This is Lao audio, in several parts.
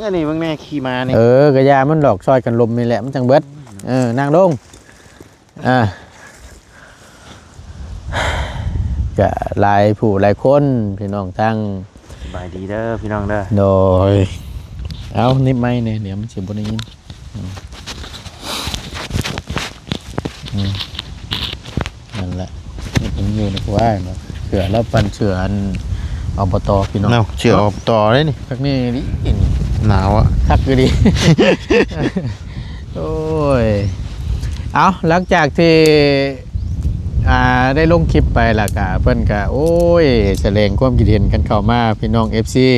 ອັນນີ້ເບິ່ງແດ່ ຂີ່ມານີ້ ເອີ ກະຢ່າມັນດອກ ຊ່ອຍກັນລົມນີ້ແຫຼະ ມັນຈັ່ງເບິດ. ເອີ ນັ່ງລົງ. ອ່າ ກະຫຼາຍຜູ້ຫຼາຍຄົນ ພີ່ນ້ອງທາງ ສະບາຍດີເດີພີ່ນ້ອງເດີ. ໂດຍ ເອົາ ໜີບໄມແດ່ ດຽວມັນຊິບໍ່ໄດ້ຍິນ. ອືມ ອືມ ນັ້ນແຫຼະ ມັນຢູ່ໃນຄົວເນາະ. ເສື້ອລາວປັ່ນເສື້ອອັນ ອບຕ ພີ່ນ້ອງເນາະ ເສື້ອ ເນາະ ອບຕ ເດ້ນີ້. ຄັກແນ່ອີ່ຫຼີ ໜາວອະ ຄັກຢູ່ດີ. ໂອ້ຍ ເອົາ ຫຼັງຈາກທີ່ ອ່າ ໄດ້ລົງຄລິບໄປແລ້ວກະ ເພິ່ນກະ ໂອ້ຍ ສະແດງຄວາມຄິດເຫັນກັນເຂົ້າມາ ພີ່ນ້ອງ ເອັຟຊີ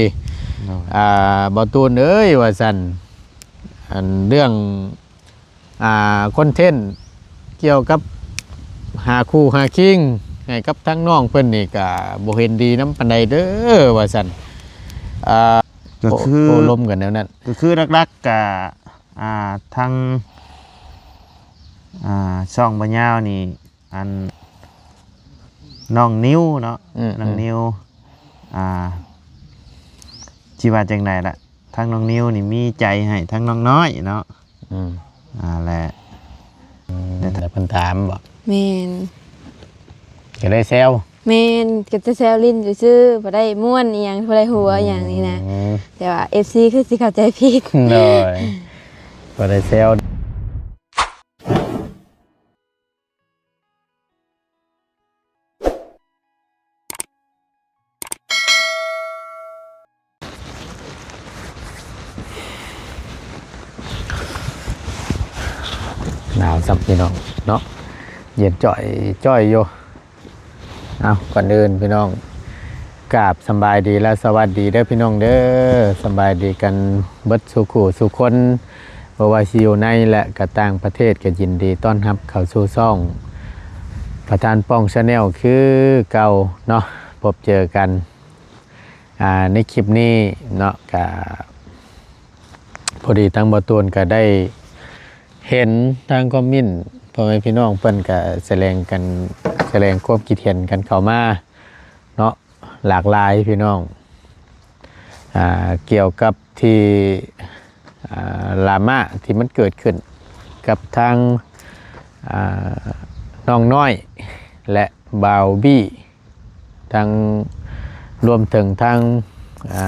ເນາະ ອ່າ ບ່າວຕູນເອີຍ ວ່າຊັ້ນ ອັນເລື່ອງ ອ່າ ຄອນເທັນກ່ຽວກັບຫາຄູ່ຫາຄີງໃຫ້ກັບທາງນ້ອງເພິ່ນນີ້ກະບໍ່ເຫັນດີນຳປານໃດເດີ ວ່າຊັ້ນ. ອ່າ ກະຄື ໂອ້ ໂອ້ລົມກັນແນວນັ້ນ ກະຄືຫຼັກໆກະ ອ່າ ທາງ ອ່າ ຊ່ອງບໍ່ຍາວນີ້ ອັນ ນ້ອງນິວເນາະ ອືມ ນ້ອງນິວ ອ່າ ຊິວ່າຈັ່ງໃດລະ ທາງນ້ອງນິວນີ້ມີໃຈໃຫ້ທາງນ້ອງນ້ອຍເນາະ. ອືມ ອ່າ ແລະ ອືມ ແລ້ວເພິ່ນຖາມບໍ? ແມ່ນ ກະໄດ້ແຊວ. ແມ່ນ ກະຈະແຊວຫຼິ້ນຊື່ໆ ບໍ່ໄດ້ມ່ວນອີ່ຫຍັງ ບໍ່ໄດ້ຫົວອີ່ຫຍັງນີ້ນະ. ອືມ ແຕ່ວ່າ ເອັຟຊີ ຄືຊິເຂົ້າໃຈຜິດ. ໂດຍ ບໍ່ໄດ້ແຊວ. ໜາວຊ້ຳພີ່ນ້ອງເນາະ ເຢັນຈ່ອຍຈ້ອຍຢູ່. ເອົາ ກ່ອນອື່ນພີ່ນ້ອງ ກາບສຳບາຍດີ ແລະ ສະຫວັດດີເດີພີ່ນ້ອງເດີ. ສຳບາຍດີກັນເບິດສູ່ຄູ່ສູ່ຄົນ ບໍ່ວ່າຊິຢູ່ໃນ ແລະ ກະຕ່າງປະເທດ ກະຍິນດີຕ້ອນຮັບເຂົ້າສູ່ຊ່ອງປະທານປ່ອງ Channel ຄືເກົ່າເນາະ. ພົບເຈີກັນ ອ່າ ໃນຄລິບນີ້ເນາະ ກະພໍດີທາງບ່າວຕູນກະໄດ້ເຫັນທາງຄອມເມັນ ພໍ່ແມ່ພີ່ນ້ອງເພິ່ນກະສະແດງກັນ ສະແດງຄວາມຄິດເຫັນກັນເຂົ້າມາເນາະ ຫຼາກຫຼາຍພີ່ນ້ອງ ອ່າ ກ່ຽວກັບທີ່ ອ່າ ດຣາມາທີ່ມັນເກີດຂຶ້ນກັບທາງ ອ່າ ນ້ອງນ້ອຍ ແລະ ບ່າວບີ້ ທັງ ລວມເຖິງທາງ ອ່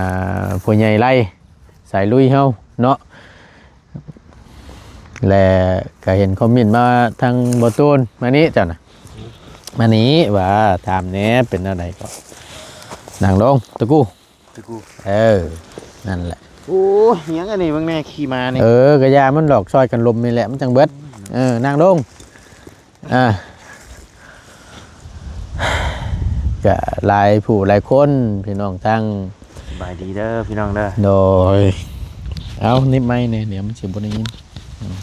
າ ຜູ້ໃຫຍ່ໄລ ສາຍລຸຍເຮົາເນາະ. ແລະ ກະເຫັນຄອມເມັນມາທາງບ່າວຕູນ ມານີ້ເຈົ້ານະ ມານີ້ ວ່າຖາມແດ່ ເປັນແນວໃດກໍ ນັ່ງລົງຕະກູ ຕະກູ ເອີ ນັ້ນແຫຼະ. ໂອ້ຍ ຫຍັງອັນນີ້ ເບິ່ງແດ່ ຂີ່ມານີ້ ເອີ ກະຢ່າມັນດອກ ຊ່ອຍກັນລົມນີ້ແຫຼະ ມັນຈັ່ງເບິດ. ເອີ ນັ່ງລົງ. ອ່າ ກະຫຼາຍຜູ້ຫຼາຍຄົນ ພີ່ນ້ອງທາງ ສະບາຍດີເດີພີ່ນ້ອງເດີ. ໂດຍ ເອົາ ໜີບໄມແດ່ ດຽວມັນຊິບໍ່ໄດ້ຍິນ. ອືມ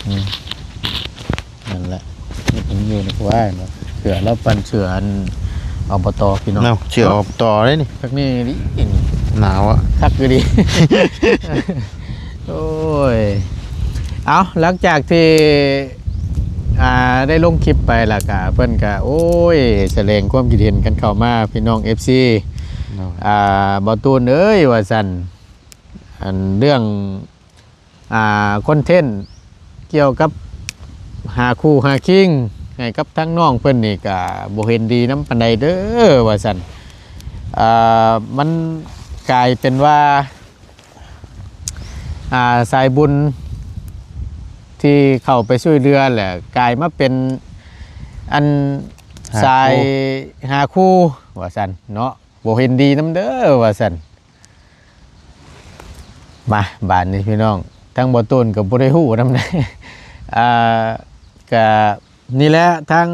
ອືມ ນັ້ນແຫຼະ ມັນຢູ່ໃນຄົວເນາະ. ເສື້ອລາວປັ່ນເສື້ອອັນ ອບຕ ພີ່ນ້ອງເນາະ ເສື້ອ ເນາະ ອບຕ ເດ້ນີ້. ຄັກແນ່ອີ່ຫຼີ ໜາວອະ ຄັກຢູ່ດີ. ໂອ້ຍ ເອົາ ຫຼັງຈາກທີ່ ອ່າ ໄດ້ລົງຄລິບໄປແລ້ວກະ ເພິ່ນກະ ໂອ້ຍ ສະແດງຄວາມຄິດເຫັນກັນເຂົ້າມາ ພີ່ນ້ອງ ເອັຟຊີ ເນາະ ອ່າ ບ່າວຕູນເອີຍ ວ່າຊັ້ນ ອັນເລື່ອງ ອ່າ ຄອນເທັນກ່ຽວກັບຫາຄູ່ຫາຄີງໃຫ້ກັບທາງນ້ອງເພິ່ນນີ້ກະບໍ່ເຫັນດີນຳປານໃດເດີ ວ່າຊັ້ນ. ອ່າ ມັນກາຍເປັນວ່າ ອ່າ ສາຍບຸນທີ່ເຂົ້າໄປຊ່ວຍເຫຼືອ ແລະ ກາຍມາເປັນອັນ ຫາ ສາຍ ຄູ່ ຫາຄູ່ ວ່າຊັ້ນເນາະ ບໍ່ເຫັນດີນຳເດີ ວ່າຊັ້ນ. ມາ ບາດນີ້ພີ່ນ້ອງ ທາງບ່າວຕູນກໍບໍ່ໄດ້ຮູ້ນຳໃດ. ອ່າ ກະນີ້ແຫຼະ ທາງ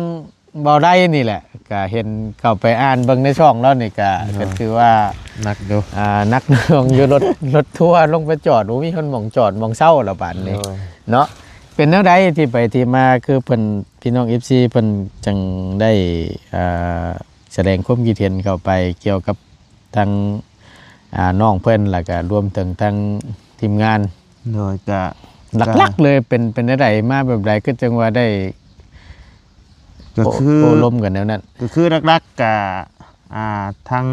ບໍ່ໄດ້ນີ້ແຫຼະ ກະເຫັນເຂົ້າໄປອ່ານເບິ່ງໃນຊ່ອງລາວນີ້ກະ ເນາະ ກໍຖືວ່າໜັກຢູ່ ອ່າ ໜັກໜ່ວງຢູ່ ລົດ ລົດທົວລົງໄປຈອດ ບໍ່ມີຄົນໝ່ອງຈອດໝ່ອງເຊົາແລ້ວບາດນີ້ ໂດຍ ເນາະ. ເປັນແນວໃດທີ່ໄປທີ່ມາ ຄືເພິ່ນ ພີ່ນ້ອງ ເອັຟຊີ ເພິ່ນຈັ່ງໄດ້ ອ່າ ສະແດງຄວາມຄິດເຫັນເຂົ້າໄປກ່ຽວກັບ ທັງ ອ່າ ນ້ອງເພິ່ນ ແລ້ວກະລວມເຖິງທັງທີມງານ ໂດຍ ກະ ຫຼັກໆເລີຍ ເປັນ ເປັນແນວໃດ ມາແບບໃດ ຄືຈັ່ງວ່າໄດ້ ກໍຄື ໂອ້ ໂອ້ລົມກັນແນວນັ້ນ ກໍຄືຫຼັກໆກະ ອ່າ ທາງ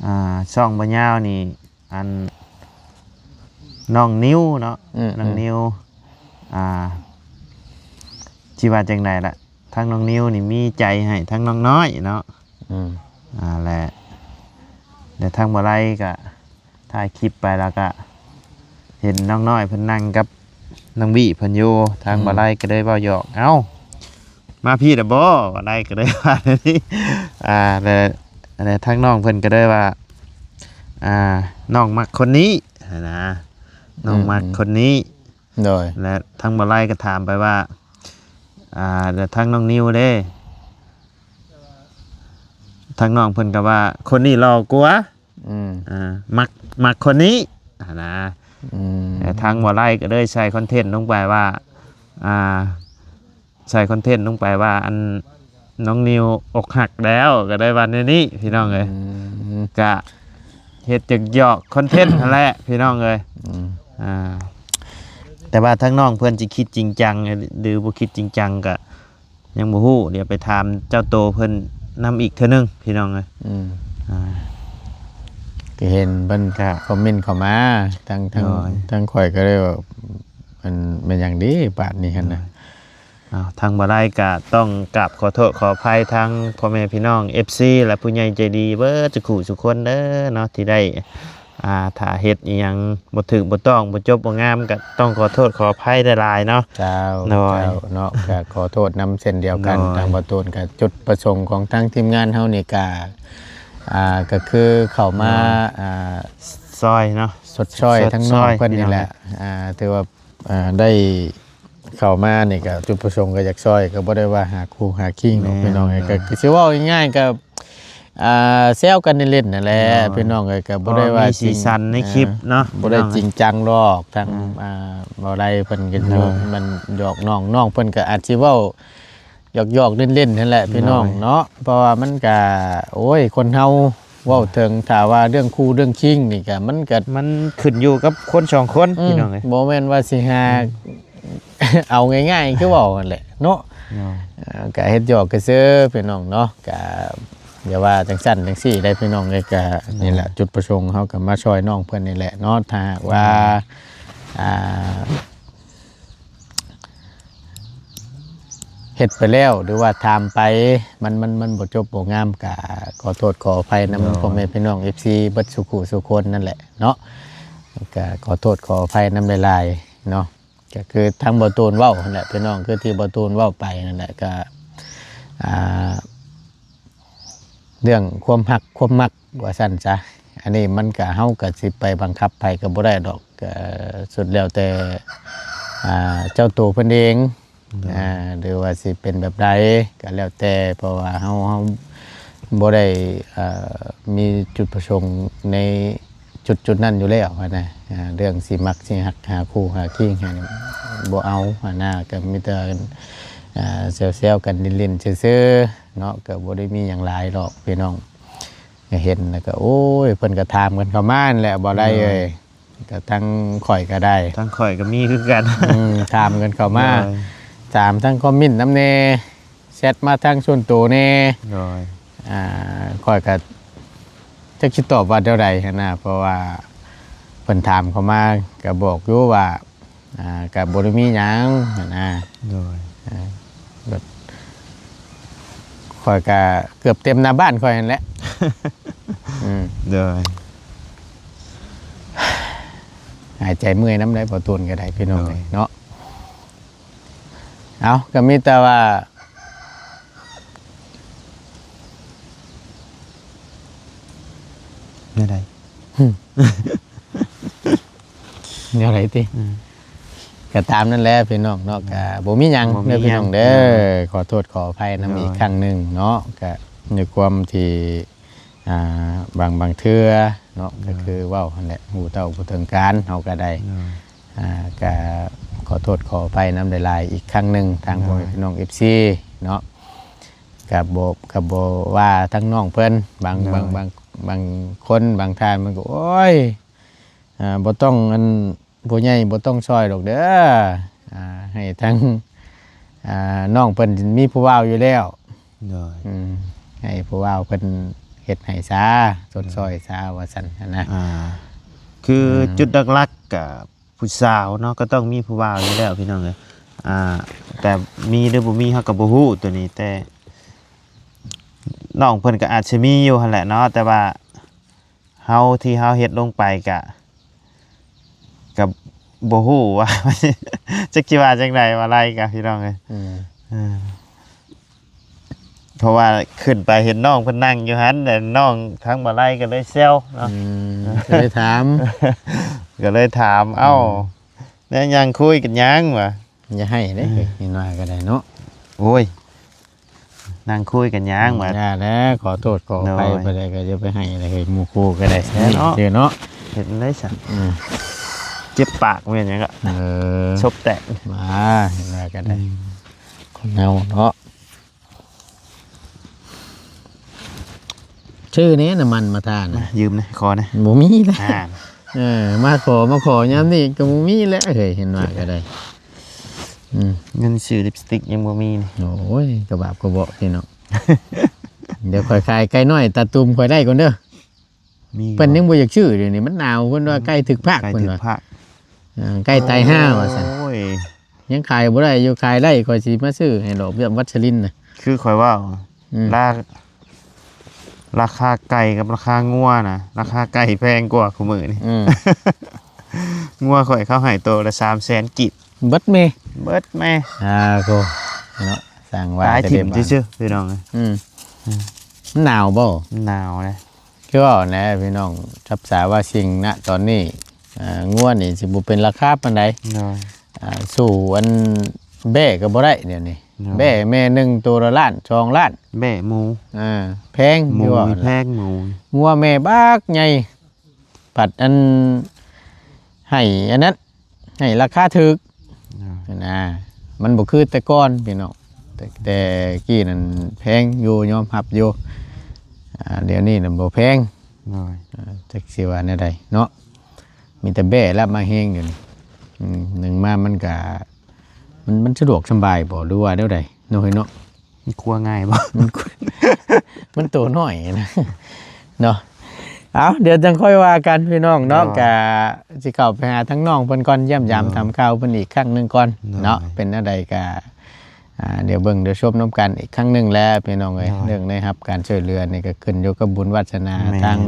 ອ່າ ຊ່ອງບໍ່ຍາວນີ້ ອັນ ນ້ອງນິວເນາະ ອືມ ນ້ອງນິວ ອ່າ ຊິວ່າຈັ່ງໃດລະ ທາງນ້ອງນິວນີ້ມີໃຈໃຫ້ທາງນ້ອງນ້ອຍເນາະ ອືມ ອ່າ ແລະ ແລະທາງບໍ່ໄລກະຖ່າຍຄລິບໄປ ແລ້ວກະເຫັນນ້ອງນ້ອຍເພິ່ນນັ່ງກັບນ້ອງວີເພິ່ນຢູ່ ທາງ ອືມ ບໍ່ໄລກະເລີຍເວົ້າຫຍອກ ເອົ້າ ມາພີ້ລະບໍ ບໍ່ໄລກະເລີຍວ່າແນວນີ້ ອ່າ ແລະ ແລະທາງນ້ອງເພິ່ນກະເລີຍວ່າ ອ່າ ນ້ອງມັກຄົນນີ້ຫັ້ນນະ ນ້ອງມັກ ອືມ ຄົນນີ້ ໂດຍ ແລະທາງບໍ່ໄລກະຖາມໄປວ່າ ອ່າ ແລະທາງນ້ອງນິວເດ້ ທາງນ້ອງເພິ່ນກະວ່າ ຄົນນີ້ຫຼໍ່ກວ່າ ອືມ ອ່າ ມັກ ມັກຄົນນີ້ຫັ້ນນະ ອືມ ແລະທາງບໍ່ໄລກະເລີຍໃສ່ຄອນເທັນລົງໄປວ່າ ອ່າ ໃສ່ຄອນເທັນລົງໄປວ່າ ອັນ ນ້ອງນິວອົກຫັກແລ້ວ ກະໄດ້ວ່າແນວນີ້ພີ່ນ້ອງເອີຍ ອືມ ກະເຮັດຫຍອກໆຄອນເທັນຫັ້ນແຫຼະພີ່ນ້ອງເອີຍ ອືມ ອ່າ ແຕ່ວ່າທາງນ້ອງເພິ່ນຊິຄິດຈິງຈັງ ຫຼືບໍ່ຄິດຈິງຈັງກະຍັງບໍ່ຮູ້ ດຽວໄປຖາມເຈົ້າໂຕເພິ່ນນຳອີກເທື່ອໜຶ່ງພີ່ນ້ອງເອີຍ ອືມ ອ່າ ກະເຫັນເພິ່ນ ກະ ຄອມເມັນເຂົ້າມາ ທາງ ທາງ ໂດຍ ທາງຂ້ອຍກະເລີຍວ່າ ມັນແມ່ນຫຍັງເດບາດນີ້ຫັ້ນນະ ໂດຍ ເອົາ ທາງບໍ່ໄດ້ກະຕ້ອງກາບຂໍໂທດຂໍອະໄພທາງພໍ່ແມ່ພີ່ນ້ອງ ເອັຟຊີ ແລະ ຜູ້ໃຫຍ່ໃຈດີເບິດທຸກຜູ້ທຸກຄົນເດີເນາະ ທີ່ໄດ້ ອ່າ ຖ້າເຮັດອີ່ຫຍັງບໍ່ຖືກບໍ່ຕ້ອງ ບໍ່ຈົບບໍ່ງາມ ກະຕ້ອງຂໍໂທດຂໍອະໄພຫຼາຍໆເນາະ ເຈົ້າ ໂດຍ ເຈົ້າເນາະ ກະຂໍໂທດນຳເຊັ່ນດຽວກັນ ໂດຍ ທາງບໍ່ຕູນ ກະຈຸດປະສົງຂອງທາງທີມງານເຮົານີ້ກະ ອ່າ ກະຄືເຂົ້າມາ ໂດຍ ອ່າ ຊ່ອຍເນາະ ຊົດຊ່ອຍ ຊົດຊ່ອຍທາງນ້ອງເພິ່ນນີ້ແຫຼະ ພີ່ນ້ອງ ອ່າ ຖືວ່າ ອ່າ ໄດ້ເຂົ້າມານີ້ກະຈຸດປະສົງກະຢາກຊ່ອຍ ກະບໍ່ໄດ້ວ່າຫາຄູ່ຫາຄີງດອກ ແມ່ນ ພີ່ນ້ອງເອີຍ ໂດຍ ກະຄືຊິເວົ້າງ່າຍໆ ກະ ອ່າ ແຊວກັນເລ່ນໆນັ້ນແຫຼະ ໂດຍ ພໍມີສີສັນໃນຄລິບເນາະ ພີ່ນ້ອງ ເອີ ບໍ່ໄດ້ຈິງຈັງດອກ ທາງ ອືມ ອ່າ ບໍ່ໄດ້ເພິ່ນກະ ໂດຍ ມັນຫຍອກນ້ອງ ນ້ອງເພິ່ນກະອາດຊິເວົ້າຫຍອກໆເລ່ນໆຫັ້ນແຫຼະ ໂດຍ ພີ່ນ້ອງເນາະ ເພາະວ່າມັນກະ ໂອ້ຍ ຄົນເຮົາ ເວົ້າເຖິງ ຖ້າວ່າເລື່ອງຄູ່ເລື່ອງຄີງນີ້ກະ ມັນກະ ມັນຂຶ້ນຢູ່ກັບຄົນສອງຄົນ ອືມ ພີ່ນ້ອງເອີຍ ບໍ່ແມ່ນວ່າຊິຫາ ອືມ ເອົາງ່າຍໆ ຄືເວົ້າຫັ້ນແຫຼະເນາະ ໂດຍ ເອີ ກະເຮັດຫຍອກກະຊື່ ພີ່ນ້ອງເນາະ ກະຢ່າວ່າຈັ່ງຊັ້ນຈັ່ງຊີ້ໄດ໋ ພີ່ນ້ອງເອີຍ ກະ ໂດຍ ນີ້ແຫຼະ ຈຸດປະສົງເຮົາກະມາຊ່ອຍນ້ອງເພິ່ນນີ້ແຫຼະເນາະ ຖ້າຫາກວ່າ ໂດຍ ອ່າ ເຮັດໄປແລ້ວ ຫຼືວ່າຖາມໄປ ມັນ ມັນ ມັນບໍ່ຈົບບໍ່ງາມ ກະຂໍໂທດຂໍອະໄພນຳ ໂດຍ ພໍ່ແມ່ພີ່ນ້ອງ ເອັຟຊີ ເບິດສູ່ຄູ່ສູ່ຄົນນັ້ນແຫຼະເນາະ ກະຂໍໂທດຂໍອະໄພນຳຫຼາຍໆເນາະ ກະຄືທາງບໍ່ຕູນເວົ້າຫັ້ນແຫຼະ ພີ່ນ້ອງ ຄືທີ່ບໍ່ຕູນເວົ້າໄປນັ້ນແຫຼະ ກະ ອ່າ ເລື່ອງຄວາມຮັກຄວາມມັກວ່າຊັ້ນຊະ ອັນນີ້ມັນກະ ເຮົາກະຊິໄປບັງຄັບໃຜກະບໍ່ໄດ້ດອກ ກະສຸດແລ້ວແຕ່ ອ່າ ເຈົ້າໂຕເພິ່ນເອງ ໂດຍ ອ່າ ຫຼືວ່າຊິເປັນແບບໃດກະແລ້ວແຕ່ ເພາະວ່າເຮົາ ເຮົາບໍ່ໄດ້ ເອີ ມີຈຸດປະສົງໃນ ຈຸດໆນັ້ນຢູ່ແລ້ວຫັ້ນນະ ອ່າ ເລື່ອງຊິມັກຊິຮັກຫາຄູ່ຫາຄີງຫັ້ນ ບໍ່ເອົາຫັ້ນນະ ກະມີແຕ່ ອ່າ ແຊວໆກັນຫຼິ້ນໆຊື່ໆເນາະ ກະບໍ່ໄດ້ມີຫຍັງຫຼາຍດອກພີ່ນ້ອງ ກະເຫັນແລ້ວກະ ໂອ້ຍ ເພິ່ນກະຖາມກັນເຂົ້າມາຫັ້ນແຫຼະ ບໍ່ໄດ້ເອີຍ ໂດຍ ກະທາງຂ້ອຍກະໄດ້ ທາງຂ້ອຍກະມີຄືກັນ ອືມ ຖາມກັນເຂົ້າມາ ໂດຍ ຖາມທາງຄອມເມັນນຳແດ່ ແຊັດມາທາງສ່ວນໂຕແດ່ ໂດຍ ອ່າ ຂ້ອຍກະຈັກຊິຕອບວ່າແນວໃດຫັ້ນນະ ເພາະວ່າເພິ່ນຖາມເຂົ້າມາ ກະບອກຢູ່ວ່າ ອ່າ ກະບໍ່ໄດ້ມີຫຍັງຫັ້ນນະ ໂດຍ ອ່າ ແບບ ຂ້ອຍກະເກືອບເຕັມໜ້າບ້ານຂ້ອຍຫັ້ນແຫຼະ ອືມ ໂດຍ ຫາຍໃຈເມື່ອຍນຳໄດ໋ ບໍ່ຕູນກະໄດ້ ພີ່ນ້ອງເອີຍ ໂດຍ ເນາະ ເອົາ ກະມີແຕ່ວ່າ ແນວໃດ? ແນວໃດຕິ? ອືມ ກະຕາມນັ້ນແຫຼະພີ່ນ້ອງເນາະ ອືມ ກະບໍ່ມີຫຍັງ ບໍ່ມີຫຍັງເດີພີ່ນ້ອງເດີ ໂດຍ ຂໍໂທດຂໍອະໄພນຳ ໂດຍ ອີກຄັ້ງໜຶ່ງເນາະ ກະໃນຄວາມທີ່ ອ່າ ບາງ ບາງເທື່ອເນາະ ໂດຍ ກະຄືເວົ້າຫັ້ນແຫຼະ ຮູ້ເທົ່າບໍ່ເຖິງການ ເຮົາກະໄດ້ ໂດຍ ອ່າ ກະຂໍໂທດຂໍອະໄພນຳຫຼາຍໆອີກຄັ້ງໜຶ່ງ ທາງ ໂດຍ ພໍ່ແມ່ພີ່ນ້ອງ ເອັຟຊີ ເນາະ ກະບໍ່ ກະບໍ່ວ່າທາງນ້ອງເພິ່ນ ບາງ ໂດຍ ບາງ ບາງ ບາງຄົນບາງທ່ານມັນກະ ໂອ້ຍ ອ່າ ບໍ່ຕ້ອງ ອັນ ຜູ້ໃຫຍ່ບໍ່ຕ້ອງຊ່ອຍດອກເດີ ອ່າ ໃຫ້ທາງ ອ່າ ນ້ອງເພິ່ນມີຜູ້ບ່າວຢູ່ແລ້ວ ໂດຍ ອືມ ໃຫ້ຜູ້ບ່າວເພິ່ນ ເຮັດໃຫ້ຊາ ຊົດຊ່ອຍຊາ ວ່າຊັ້ນຫັ້ນນະ. ອ່າ ຄື ອືມ ຈຸດຫຼັກໆ ກໍຜູ້ສາວເນາະ ກໍຕ້ອງມີຜູ້ບ່າວຢູ່ແລ້ວ ພີ່ນ້ອງເອີຍ. ອ່າ ແຕ່ມີຫຼືບໍ່ມີເຮົາກໍບໍ່ຮູ້ຕົວນີ້ ແຕ່ນ້ອງເພິ່ນກໍອາດຊິມີຢູ່ຫັ້ນແຫຼະເນາະ ແຕ່ວ່າ ເຮົາ ທີ່ເຮົາເຮັດລົງໄປກະ ກະບໍ່ຮູ້ວ່າ ຈັກຊິວ່າຈັ່ງໃດ ວ່າໄລກະ ພີ່ນ້ອງເອີຍ. ອືມ ເອີ ເພາະວ່າຂຶ້ນໄປເຫັນນ້ອງເພິ່ນນັ່ງຢູ່ຫັ້ນ ແລ້ວນ້ອງທາງບໍ່ໄລກໍເລີຍແຊວເນາະ. ອືມ ກໍເລີຍຖາມ ກໍເລີຍຖາມ ເອົ້າ ອືມ ແນວຍັງຄຸຍກັນຫຍັງວະ? ຢ່າໃຫ້ເດ້ ເອີ ເຫັນວ່າກໍໄດ້ເນາະ. ໂອ້ຍ ນັ່ງຄຸຍກັນຫຍັງວະ? ຢ່າແຫຼະ ຂໍໂທດຂໍອະໄພ ໂດຍ ໄປໃດກໍຢ່າໄປໃຫ້ເລີຍ ໝູ່ຄູ່ກໍໄດ້ ແມ່ນເນາະ ເນາະ ເນາະ. ເຮັດຈັ່ງໃດຊະ? ອືມ ເຈັບປາກແມ່ນຫຍັງກໍ ເອີ ສົບແຕກ ມາ ເຫັນວ່າກໍໄດ້ ອືມ ຄົນເຮົາເນາະ. ຊື້ແດ່ນ້ຳມັນມາທານະ ມາຢືມແດ່ ຂໍແດ່ ບໍ່ມີແຫຼະ. ອ່າ ເອີ ມາຂໍ ມາຂໍຍາມນີ້ກໍບໍ່ມີແຫຼະເຮີ້ຍ ເຫັນວ່າກໍໄດ້. ອືມ ເງິນຊື້ລິບສະຕິກຍັງບໍ່ມີນີ້. ໂອ້ຍ ກະບາບກະເບາະພີ່ນ້ອງ. ດຽວຂ້ອຍຂາຍໄກ່ນ້ອຍຕາຕຸ່ມຂ້ອຍໄດ້ກ່ອນເດີ. ມີ ເພິ່ນຍັງບໍ່ຢາກຊື້ ດຽວນີ້ມັນໜາວ ເພິ່ນວ່າ ອືມ ໃກ້ຖືກພາກ ໃກ້ຖືກພາກ ເພິ່ນວ່າ ເອີ ໃກ້ຕາຍຫ່າວ່າຊັ້ນ. ໂອ້ຍ ຍັງຂາຍບໍ່ໄດ້ຢູ່ ຂາຍໄດ້ຂ້ອຍຊິມາຊື້ໃຫ້ດອກ ເລື່ອງວັດສະລິນນະ ຄືຂ້ອຍເວົ້າ. ອືມ ລາ ລາຄາໄກ່ກັບລາຄາງົວນະ ລາຄາໄກ່ແພງກວ່າຄູ່ມື້ນີ້. ອືມ ງົວຂ້ອຍເຂົາໃຫ້ໂຕລະສາມແສນກີບ. ເບິດແມ່ ເບິດແມ່ ອ່າ ໂທ ເນາະ ສ້າງວ່າ ຕາຍຖິ້ມຊື່ໆ ພີ່ນ້ອງເອີຍ. ອືມ ອືມ ມັນໜາວບໍ່? ໜາວເດ້. ຄືເວົ້າແຫຼະພີ່ນ້ອງ ສັບສາວາສິ່ງນະຕອນນີ້ ອ່າ ງົວນີ້ຊິບໍ່ເປັນລາຄາປານໃດ. ໂດຍ ອ່າ ສູ້ອັນແບ້ກໍບໍ່ໄດ້ດຽວນີ້. ໂດຍ ແບ້ແມ່ໜຶ່ງໂຕລະລ້ານສອງລ້ານ ແບ້ໝູ. ອ່າ ແພງ ໝູ ແພງໝູ. ງົວແມ່ບັກໃຫຍ່ ພັດອັນ ໃຫ້ອັນນັ້ນ ໃຫ້ລາຄາຖືກ ອ່າ ນະ ມັນບໍ່ຄືແຕ່ກ່ອນພີ່ນ້ອງ. ແຕ່ ແຕ່ກີ້ນັ້ນແພງຢູ່ ຍອມຮັບຢູ່. ອ່າ ດຽວນີ້ນະບໍ່ແພງ. ໂດຍ ອ່າ ຈັກຊິວ່າແນວໃດເນາະ ມີແຕ່ແບ້ລະມາແຮງຢູ່ນີ້. ອືມ ໜຶ່ງມາມັນກະ ມັນ ມັນສະດວກສະບາຍບໍ່ ຫຼືວ່າແນວໃດເນາະ ເຮີ້ຍເນາະ? ມັນຄົວງ່າຍບໍ່? ມັນ ມັນໂຕນ້ອຍນະ ເນາະ. ເອົາ ດຽວຈັ່ງຄ່ອຍວ່າກັນພີ່ນ້ອງເນາະ. ໂດຍ ກະຊິເຂົ້າໄປຫາທາງນ້ອງເພິ່ນກ່ອນ ຢ້ຽມຢາມ ໂດຍ ຖາມຂ່າວເພິ່ນອີກຄັ້ງໜຶ່ງກ່ອນ ໂດຍ ເນາະ. ເປັນແນວໃດກະ ອ່າ ດຽວເບິ່ງດຽວຊົມນຳກັນອີກຄັ້ງໜຶ່ງແຫຼະພີ່ນ້ອງເອີຍ. ໂດຍ ເລື່ອງໄດ້ຮັບການຊ່ວຍເຫຼືອນີ້ກໍຂຶ້ນຢູ່ກັບບຸນວາສະໜາ ແມ່ນ ທາງ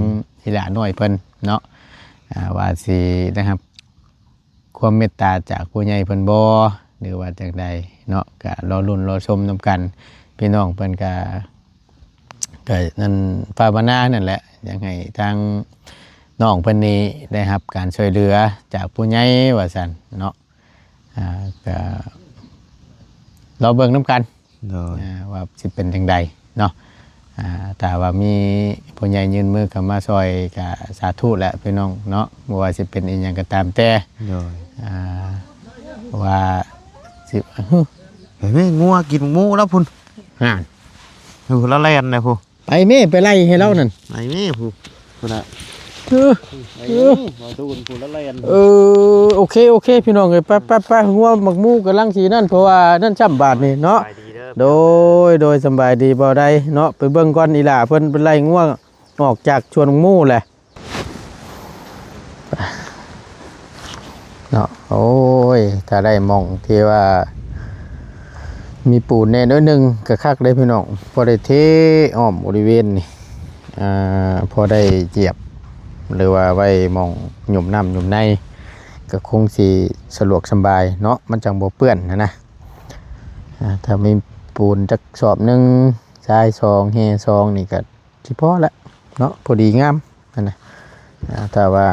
ອີ່ຫຼ້ານ້ອຍເພິ່ນເນາະ ອ່າ ວ່າຊິໄດ້ຮັບ ຄວາມເມດຕາຈາກຜູ້ໃຫຍ່ເພິ່ນບໍ່ ຫຼືວ່າຈັ່ງໃດເນາະ ກະລໍລຸ້ນລໍຊົມນຳກັນ. ພີ່ນ້ອງເພິ່ນກະ ກະນັ້ນ ພາວະນານັ້ນແຫຼະ ຢາກໃຫ້ທາງນ້ອງເພິ່ນນີ້ໄດ້ຮັບການຊ່ວຍເຫຼືອຈາກຜູ້ໃຫຍ່ວ່າຊັ້ນເນາະ. ອ່າ ກະລໍເບິ່ງນຳກັນ. ໂດຍ ອ່າ ວ່າຊິເປັນຈັ່ງໃດເນາະ. ອ່າ ຖ້າວ່າມີຜູ້ໃຫຍ່ຍື່ນມືເຂົ້າມາຊ່ອຍກະສາທຸແຫຼະພີ່ນ້ອງເນາະ ບໍ່ວ່າຊິເປັນອີ່ຫຍັງກໍຕາມແຕ່. ໂດຍ ອ່າ ວ່າຊິ ໄປແມ່ ງົວກິນໝູແລ້ວພຸ້ນ ຫັ້ນ ໂອ້ ລະແລ່ນແລ້ວພຸ້ນ. ໄປແມ່ ໄປໄລ່ໃຫ້ລາວນັ້ນ ໄປແມ່ ຜູ້ ພຸ້ນນະ ເອີ ໄປ ເອີ ບໍ່ຕູນຜູ້ລະແລ່ນ. ເອີ ໂອເຄ ໂອເຄ ພີ່ນ້ອງເອີຍ ໄປ ໄປ ໄປ ງົວໝາກໝູກຳລັງຊິນັ້ນ ເພາະວ່ານັ້ນຊ້ຳບາດນີ້ເນາະ. ໂດຍ ໂດຍ ສຳບາຍດີບໍ່ໄດ້ເນາະ. ໄປເບິ່ງກ່ອນ ອີ່ຫຼ້າເພິ່ນໄປໄລ່ງົວອອກຈາກສວນໝາກໝູແຫຼະ. ເນາະ ໂອ້ຍ ຖ້າໄດ້ໝ່ອງທີ່ວ່າມີປູນແດ່ໜ້ອຍໜຶ່ງກໍຄັກເດ້ພີ່ນ້ອງ ພໍໄດ້ເທອ້ອມບໍລິເວນນີ້ ອ່າ ພໍໄດ້ຢຽບ ຫຼືວ່າໄວ້ໝ່ອງຫຍຸມນ້ຳຫຍຸມໃນ ກໍຄົງຊິສະດວກສະບາຍເນາະ ມັນຈັ່ງບໍ່ເປື້ອນຫັ້ນນະ. ອ່າ ຖ້າມີປູນຈັກສອບໜຶ່ງ ຊາຍສອງ ແຮ່ສອງ ນີ້ກໍ ຊິພໍລະເນາະ ພໍດີງາມຫັ້ນນະ. ອ່າ ຖ້າວ່າ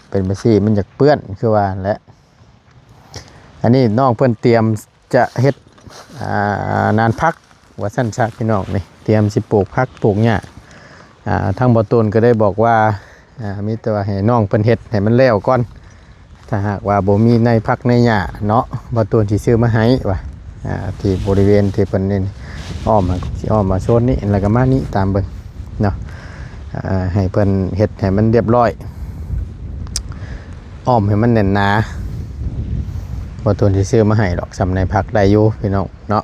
ເປັນແບບຊີ້ມັນຢາກເປື້ອນຄືວ່າຫັ້ນແຫຼະ. ອັນນີ້ນ້ອງເພິ່ນຕຽມຈະເຮັດ ອ່າ ນານຜັກວ່າຊັ້ນຊະພີ່ນ້ອງ ນີ້ຕຽມຊິປູກຜັກປູກຫຍ້າ. ອ່າ ທາງບໍ່ຕູນກໍໄດ້ບອກວ່າ ອ່າ ມີແຕ່ວ່າໃຫ້ນ້ອງເພິ່ນເຮັດໃຫ້ມັນແລ້ວກ່ອນ. ຖ້າຫາກວ່າບໍ່ມີໃນຜັກໃນຫຍ້າເນາະ ບ່າວຕູນຊິຊື້ມາໃຫ້ວ່າ ອ່າ ທີ່ບໍລິເວນທີ່ເພິ່ນນີ້ອ້ອມ ຊິອ້ອມມາໂຊນນີ້ ແລ້ວກໍມານີ້ຕາມເບິ່ງເນາະ. ອ່າ ໃຫ້ເພິ່ນເຮັດໃຫ້ມັນຮຽບຮ້ອຍ ອ້ອມໃຫ້ມັນແໜ້ນໜາ ບ່າວຕູນຊິຊື້ມາໃຫ້ດອກ. ສ່ຳໃນຜັກໄດ້ຢູ່ພີ່ນ້ອງເນາະ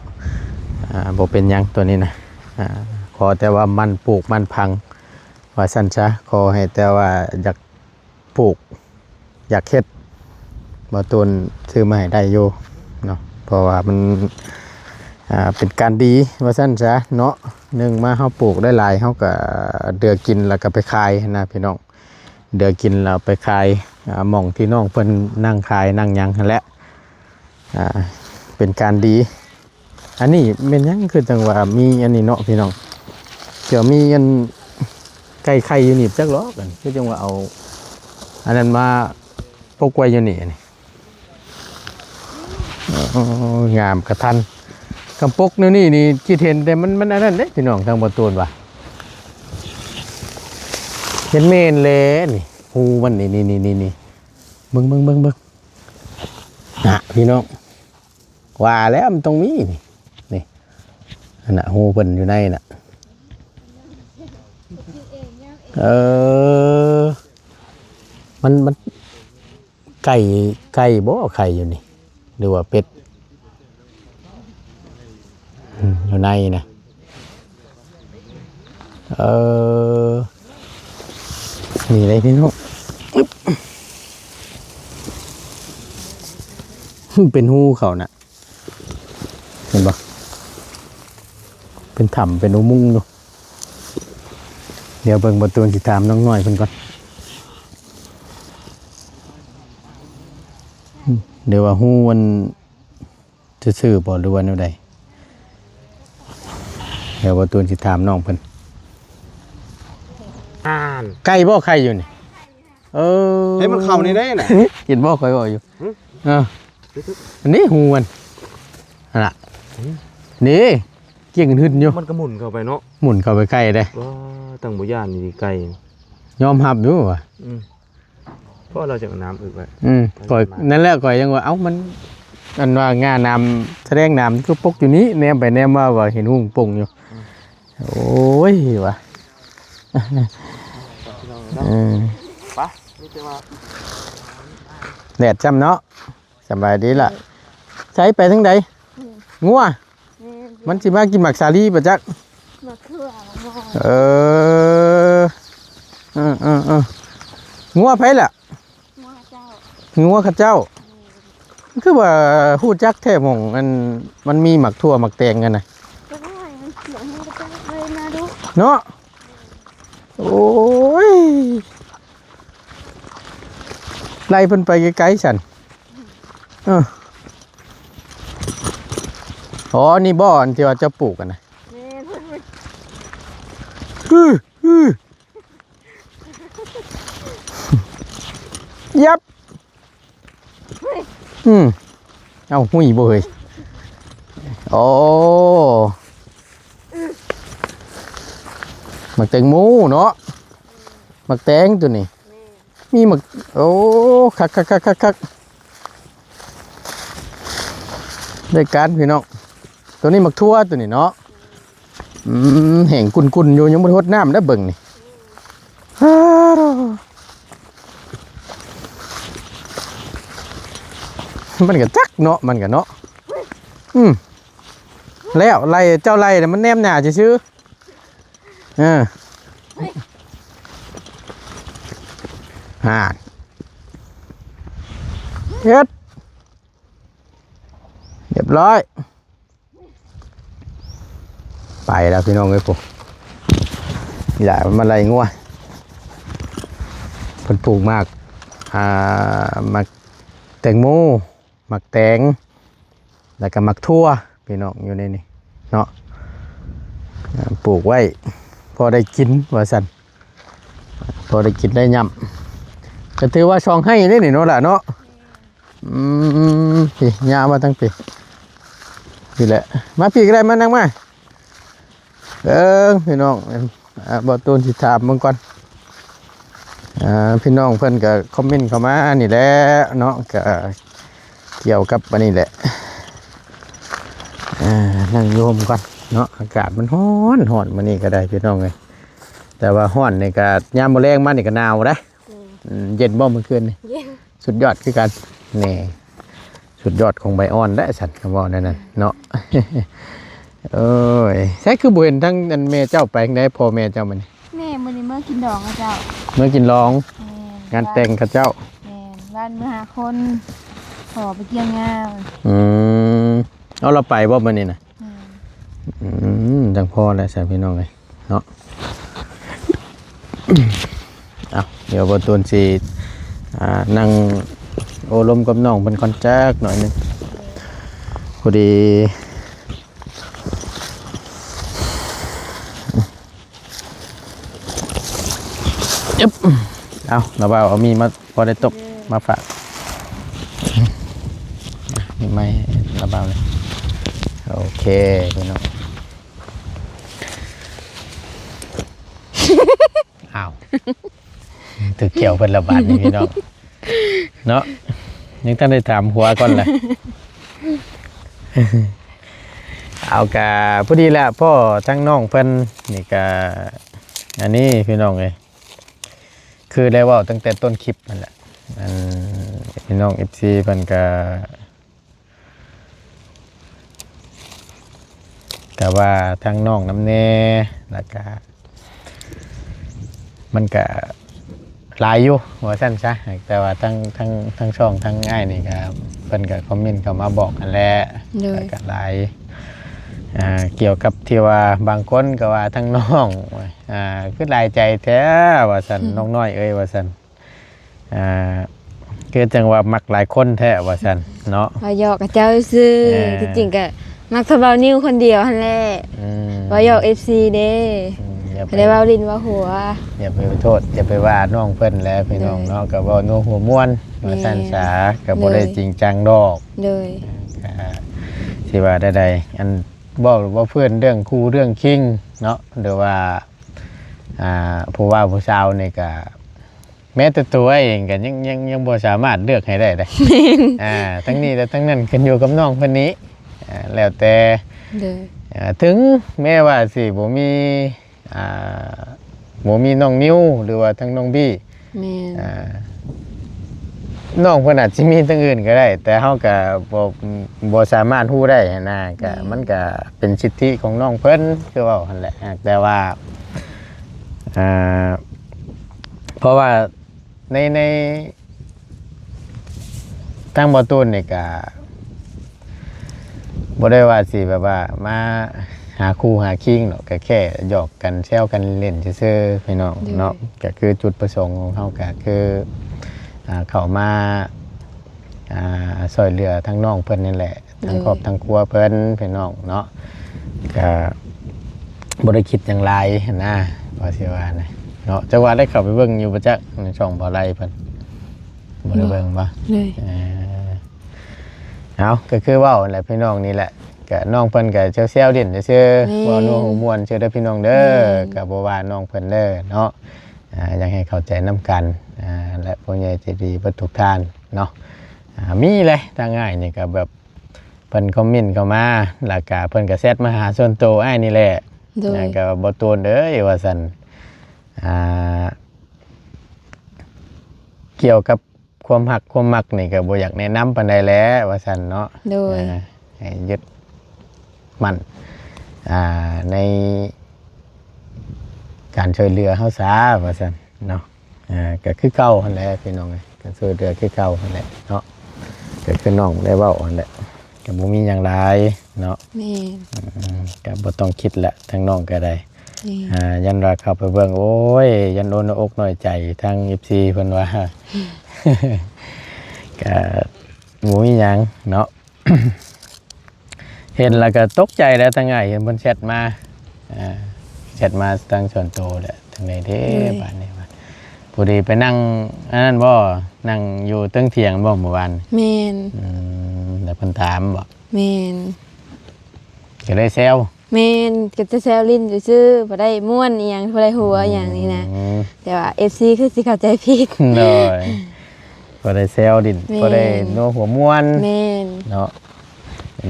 ອ່າ ບໍ່ເປັນຫຍັງຕົວນີ້ນະ. ອ່າ ຂໍແຕ່ວ່າໝັ່ນປູກໝັ່ນຝັງ ວ່າຊັ້ນຊະ. ຂໍໃຫ້ແຕ່ວ່າຢາກ ປູກ ຢາກເຮັດ ບ່າວຕູນຊື້ມາໃຫ້ໄດ້ຢູ່ເນາະ ເພາະວ່າມັນ ອ່າ ເປັນການດີວ່າຊັ້ນຊະເນາະ. ໜຶ່ງມາເຮົາປູກໄດ້ຫຼາຍ ເຮົາກໍເດືອກິນແລ້ວກໍໄປຂາຍຫັ້ນນະພີ່ນ້ອງ ເດືອກິນແລ້ວໄປຂາຍ ອ່າ ໝ່ອງທີ່ນ້ອງເພິ່ນນັ່ງຂາຍນັ່ງຫຍັງຫັ້ນແຫຼະ ອ່າ ເປັນການດີ. ອັນນີ້ແມ່ນຫຍັງຄືຈັ່ງວ່າມີອັນນີ້ເນາະພີ່ນ້ອງ ເຈົ້າມີອັນໄກ່ໄຂ່ຢູ່ນີ້ຈັກຫຼອກ ຄືຈັ່ງວ່າເອົາອັນນັ້ນມາປົກໄວ້ຢູ່ນີ້ ອັນນີ້ ໂອ້ ງາມກະທັນ ກຳປົກແນວນີ້ນີ້ຄິດເຫັນ ແຕ່ມັນ ມັນອັນນັ້ນເດ້ພີ່ນ້ອງ ທາງບ່າວຕູນວ່າ ເຫັນແມ່ນແຫຼະນີ້ ຮູມັນນີ້ ນີ້ ນີ້ ນີ້ ນີ້ ເບິ່ງ ເບິ່ງ ເບິ່ງ ເບິ່ງ ນະ ພີ່ນ້ອງ ວ່າແລ້ວມັນຕ້ອງມີນີ້ ນີ້ ອັນນະ ຮູເພິ່ນຢູ່ໃນນະ ເອີ ມັນ ມັນ ໄກ່ ໄກ່ບໍ່ໄຂ່ຢູ່ນີ້ ຫຼືວ່າເປັດ ອືມ ຢູ່ໃນນະ ເອີ ນີ້ເດ້ພີ່ນ້ອງ ອຶບ ເປັນຮູເຂົານະ ເຫັນບໍ່ ເປັນຖ້ຳ ເປັນອຸໂມງຢູ່. ດຽວເບິ່ງ ບ່າວຕູນຊິຖາມນ້ອງນ້ອຍເພິ່ນກ່ອນ ຫຼືວ່າຮູ້ອັນຊື່ໆບໍ່ ຫຼືວ່າແນວໃດ? ດຽວບ່າວຕູນຊິຖາມນ້ອງເພິ່ນ ອ່ານ ໄກ່ບໍ່ໄຂ່ຢູ່ນີ້? ເອີ ໃຫ້ມັນເຂົ້ານີ້ໄດ້ນະ ເຫັນບໍ່ຂ້ອຍເວົ້າຢູ່ ຫຶ? ເອີ ອັນນີ້ຫູມັນ ຫັ້ນລະ ຫື? ນີ້ ກ້ຽງຫຶດຢູ່ ມັນກໍໝຸນເຂົ້າໄປເນາະ ໝຸນເຂົ້າໄປໄຂ່ເດ້ ວ້າ ຕັ້ງບໍ່ຢ້ານນີ້ໄກ່ ຍອມຮັບຢູ່ວ່າ ອືມ ເພາະວ່າລາວຈະເອົານ້ຳອຶກໄວ້ ອືມ ຂ້ອຍ ນັ້ນແຫຼະ ຂ້ອຍຍັງວ່າ ເອົ້າ ມັນ ອັນວ່າງ່ານ້ຳ ສະແດງນ້ຳຄືປົກຢູ່ນີ້ ແນມໄປແນມມາວ່າເຫັນຫຸ່ງປົ່ງຢູ່ ອືມ ໂອ້ຍວ່າ ເອີ ໄປ ມີແຕ່ວ່າ ແດດຊ້ຳເນາະ ສະບາຍດີລະ ໃສໄປທາງໃດ? ອືມ ງົວ ແມ່ນ ມັນຊິມາກິນໝາກສາລີບໍ່ຈັກ ໝາກເຂືອ ໝາກບອນ ເອີ ເອີໆໆ ງົວໃຜລະ? ງົວເຈົ້າ ງົວເຂົາເຈົ້າ ແມ່ນ ຄືວ່າຮູ້ຈັກແທ້ໝ່ອງ ອັນ ມັນມີໝາກຖົ່ວໝາກແຕງຫັ້ນນະ ກໍວ່າມັນຂຽວ ມັນກໍເລີຍມາດຸ ເນາະ ໂອ້ຍ ໄລ່ເພິ່ນໄປໄກໆ ຊັ້ນ ເອີ ອໍ ນີ້ບໍ່ ອັນທີ່ວ່າເຈົ້າປູກຫັ້ນນະ ແມ່ນ ອື້ ອື້ ຢັບ ອືມ ເອົ້າ ຫຸຍບໍ່ເຮີ້ຍ ໂອ້ ໝາກແຕງໂມເນາະ ໝາກແຕງໂຕນີ້ ມີໝາກ ໂອ້ ຄັກໆໆໆ ໄດ້ການພີ່ນ້ອງ ໂຕນີ້ໝາກຖົ່ວໂຕນີ້ເນາະ ອືມ ແຫ້ງກຸ້ນໆຢູ່ ຍັງບໍ່ໄດ້ຫົດນ້ຳເດີ້ ເບິ່ງນີ້ ຮາໂດ ມັນກະຈັກເນາະ ມັນກະເນາະ ອືມ ແລ້ວໄລ່ ເຈົ້າໄລ່ນະ ມັນແນມໜ້າຊື່ໆ ເອີ ຫາ ເຮັດ ຮຽບຮ້ອຍ ໄປແລ້ວພີ່ນ້ອງເອີຍ ໂອ້ ອີຫຼ້າມັນມາໄລ່ງົວ ເພິ່ນປູກໝາກ ອ່າ ໝາກແຕງໂມ ໝາກແຕງ ແລ້ວກໍໝາກຖົ່ວ ພີ່ນ້ອງ ຢູ່ໃນນີ້ເນາະ ອ່າ ປູກໄວ້ພໍໄດ້ກິນວ່າຊັ້ນ ພໍໄດ້ກິນໄດ້ຫຍ້ຳ ກໍຖືວ່າສອງໄຮ່ເດ້ນີ້ເນາະຫຼ້າເນາະ ອືມ ພີ້ ຍ່າງມາທາງພີ້ ພີ້ແຫຼະ ມາພີ້ກໍໄດ້ ມານັ່ງມາ ເບິ່ງພີ່ນ້ອງ ອ່າ ບ່າວຕູນຊິຖາມເບິ່ງກ່ອນ ອ່າ ພີ່ນ້ອງເພິ່ນກໍຄອມເມັນເຂົ້າມານີ້ແຫຼະເນາະ ກໍກ່ຽວກັບອັນນີ້ແຫຼະ ອ່າ ນັ່ງຢູ່ຮົ່ມກ່ອນເນາະ ອາກາດມັນຮ້ອນ ຮ້ອນມື້ນີ້ກໍໄດ້ພີ່ນ້ອງເອີຍ ແຕ່ວ່າຮ້ອນນີ້ກໍຍາມມື້ແລງມານີ້ກໍໜາວເດ້ ອືມ ເຢັນບໍ່ມື້ຄືນນີ້? ເຢັນ ສຸດຍອດຄືກັນ ນີ້ ສຸດຍອດຂອງໃບອ່ອນແຫຼະ ຊັ້ນ ຄຳເວົ້າແນວນັ້ນເນາະ ໂອ້ຍ ໃສຄືບໍ່ເຫັນທັງອັນແມ່ເຈົ້າໄປທາງໃດ ພໍ່ແມ່ເຈົ້າມື້ນີ້? ແມ່ມື້ນີ້ ເມືອກິນດອງເຂົາເຈົ້າ ເມືອກິນດອງ ແມ່ນ ງານແຕ່ງເຂົາເຈົ້າ ແມ່ນ ບ້ານເມືອຫາຄົນ ຂໍໄປກ່ຽວຫຍ້າ ອືມ ເອົາ ລາວໄປບໍ່ມື້ນີ້ນະ? ແມ່ນ ອືມ ຈັ່ງພໍແລ້ວຊັ້ນພີ່ນ້ອງເອີຍເນາະ ເອົາ ດຽວບ່າວຕູນຊິ ອ່າ ນັ່ງໂອ້ລົມກັບນ້ອງເພິ່ນກ່ອນຈັກໜ້ອຍໜຶ່ງ ພໍດີ ອຶບ ເອົາ ລາວບ່າວເອົາມີດມາ ພໍໄດ້ຕົກ ເອີ ມາຝາກ ມີໄມ້ລາວບ່າວເລີຍ ໂອເຄ ພີ່ນ້ອງ ອ້າວ ຖືກຂຽວເພິ່ນລະບາດນີ້ພີ່ນ້ອງເນາະ ຍັງທັນໄດ້ຖາມຜົວກ່ອນລະ ເອົາ ກະພໍດີລະ ພໍ້ທັງນ້ອງເພິ່ນນີ້ກະ ອັນນີ້ພີ່ນ້ອງເອີຍ ຄືໄດ້ເວົ້າຕັ້ງແຕ່ຕົ້ນຄລິບຫັ້ນແຫຼະ ອັນ ພີ່ນ້ອງເອັຟຊີເພິ່ນກະ ກະວ່າທັງນ້ອງນຳແດ່ ແລ້ວກະ ມັນກະຫຼາຍຢູ່ວ່າຊັ້ນຊະ ແຕ່ວ່າທັງ ທັງ ທັງຊ່ອງທັງອ້າຍນີ້ກະ ເພິ່ນກະຄອມເມັນເຂົ້າມາບອກຫັ້ນແຫຼະ ໂດຍ ແລ້ວກະຫຼາຍ ອ່າ ກ່ຽວກັບທີ່ວ່າບາງຄົນກະວ່າທັງນ້ອງ ອ່າ ຄືຫຼາຍໃຈແທ້ວ່າຊັ້ນ ອືມ ນ້ອງນ້ອຍເອີຍວ່າຊັ້ນ ອ່າ ຄືຈັ່ງວ່າມັກຫຼາຍຄົນແທ້ວ່າຊັ້ນເນາະ ວ່າຢອກກັບເຈົ້າຊື່ ເອີ ທີ່ຈິງກະມັກແຕ່ບ່າວນິວຄົນດຽວຫັ້ນແຫຼະ ອືມ ວ່າຢອກເອັຟຊີເດ້ ອືມ ຢ່າໄປ ໄດ້ເວົ້າຫຼິ້ນເວົ້າຫົວ ຢ່າໄປໂທດ ຢ່າໄປວ່ານ້ອງເພິ່ນແຫຼະພີ່ນ້ອງເນາະ ໂດຍ ກະເວົ້ານົວຫົວມ່ວນ ແມ່ນ ວ່າຊັ້ນສາ ກະບໍ່ໄດ້ ໂດຍ ຈິງຈັງດອກ ໂດຍ ກະຊິວ່າໃດໆ ອັນ ເວົ້າ ເວົ້າເພື່ອນເລື່ອງຄູ່ເລື່ອງຄິງເນາະ ຫຼືວ່າ ອ່າ ຜູ້ບ່າວຜູ້ສາວນີ້ກະ ແມ້ແຕ່ຕົວເອງກໍຍັງ ຍັງ ຍັງບໍ່ສາມາດເລືອກໃຫ້ໄດ້ເດ້ ແມ່ນ ອ່າ ທັງນີ້ແລະທັງນັ້ນຂຶ້ນຢູ່ກັບນ້ອງເພິ່ນນີ້ ອ່າ ແລ້ວແຕ່ ໂດຍ ອ່າ ເຖິງແມ້ວ່າຊິບໍ່ມີ ອ່າ ບໍ່ມີນ້ອງນິວ ຫຼືວ່າທັງນ້ອງບີ້ ແມ່ນ ອ່າ ນ້ອງເພິ່ນອາດຊິມີທາງອື່ນກໍໄດ້ ແຕ່ເຮົາກໍບໍ່ ບໍ່ສາມາດຮູ້ໄດ້ຫັ້ນນະ ກໍ ແມ່ນ ມັນກໍເປັນສິດທິຂອງນ້ອງເພິ່ນ ຄືເວົ້າຫັ້ນແຫຼະ ແຕ່ວ່າ ອ່າ ເພາະວ່າໃນ ໃນ ທາງບ່າວຕູນນີ້ກະບໍ່ໄດ້ວ່າຊິແບບວ່າມາຫາຄູ່ຫາຄີງດອກ ກະແຄ່ຫຍອກກັນແຊວກັນຫຼິ້ນຊື່ໆ ພີ່ນ້ອງເນາະ ໂດຍ ກະຄືຈຸດປະສົງຂອງເຮົາກະຄື ອ່າ ເຂົ້າມາ ອ່າ ຊ່ວຍເຫຼືອທາງນ້ອງເພິ່ນນີ້ແຫຼະ ທັງ ໂດຍ ຄອບທັງຄົວເພິ່ນ ພີ່ນ້ອງເນາະ ກະບໍ່ໄດ້ຄິດຫຍັງຫຼາຍຫັ້ນນະ ວ່າຊິວ່ານະເນາະ ຈັກວ່າໄດ້ເຂົ້າໄປເບິ່ງຢູ່ບໍ່ຈັກ ໃນຊ່ອງບ່າວໄລເພິ່ນ ບໍ່ໄດ້ເບິ່ງບໍ່? ເລີຍ ເອີ ເອົາ ກໍຄືເວົ້າຫັ້ນແຫຼະ ພີ່ນ້ອງ ນີ້ແຫຼະ ກະນ້ອງເພິ່ນກະແຊວໆຫຼິ້ນຊື່ໆ ແມ່ນ ເວົ້ານົວຫົວມ່ວນຊື່ເດີພີ່ນ້ອງເດີ ແມ່ນ ກະບໍ່ວ່ານ້ອງເພິ່ນເດີເນາະ ອ່າ ຢາກໃຫ້ເຂົ້າໃຈນຳກັນ ອ່າ ແລະ ຜູ້ໃຫຍ່ໃຈດີເບິດທຸກທ່ານເນາະ ອ່າ ມີແຫຼະ ທາງອ້າຍນີ້ກໍແບບ ເພິ່ນຄອມເມັນເຂົ້າມາ ແລ້ວກະເພິ່ນກະແຊັດມາຫາສ່ວນໂຕອ້າຍນີ້ແຫຼະ ໂດຍ ແລ້ວກະ ບ່າວຕູນເອີຍ ວ່າຊັ້ນ ອ່າ ກ່ຽວກັບຄວາມຮັກຄວາມມັກນີ້ກະບໍ່ຢາກແນະນຳປານໃດແຫຼະ ວ່າຊັ້ນເນາະ ໂດຍ ອ່າ ໃຫ້ຍຶດໝັ້ນ ອ່າ ໃນການຊ່ວຍເຫຼືອເຮົາຊາ ວ່າຊັ້ນເນາະ. ອ່າ ກໍຄືເກົ່າຫັ້ນແຫຼະພີ່ນ້ອງເອີຍ ກໍຊ່ວຍເຫຼືອຄືເກົ່າຫັ້ນແຫຼະເນາະ ກໍຄືນ້ອງໄດ້ເວົ້າຫັ້ນແຫຼະ ກໍບໍ່ມີຫຍັງຫຼາຍເນາະ ແມ່ນ ອືມ ກໍບໍ່ຕ້ອງຄິດແຫຼະ ທາງນ້ອງກໍໄດ້ ແມ່ນ ອ່າ ຢ້ານວ່າເຂົ້າໄປເບິ່ງ ໂອ້ຍ ຢ້ານໂອນໜ້າອົກນ້ອຍໃຈ ທາງເອັຟຊີເພິ່ນວ່າ ກໍບໍ່ມີຫຍັງເນາະ. ເຫັນແລ້ວກໍຕົກໃຈແລ້ວ ທາງອ້າຍເຫັນເພິ່ນແຊັດມາ ອ່າ ແຊັດມາທາງສ່ວນໂຕແຫຼະ ທາງໃດເດ້ ໂດຍ ບາດນີ້ວ່າ ຜູ້ດີໄປນັ່ງອັນນັ້ນບໍ່ ນັ່ງຢູ່ເທິງຖຽງບໍ່ມື້ວານ? ແມ່ນ ອືມ ແລ້ວເພິ່ນຖາມບໍ່? ແມ່ນ ກໍໄດ້ແຊວ ແມ່ນ ກໍຈະແຊວຫຼິ້ນຊື່ໆ ບໍ່ໄດ້ມ່ວນອີ່ຫຍັງ ບໍ່ໄດ້ຫົວອີ່ຫຍັງນີ້ນະ ອືມ ແຕ່ວ່າເອັຟຊີຄືຊິເຂົ້າໃຈຜິດ ໂດຍ ບໍ່ໄດ້ແຊວຫຼິ້ນ ແມ່ນ ບໍ່ໄດ້ນົວຫົວມ່ວນ ແມ່ນ ເນາະ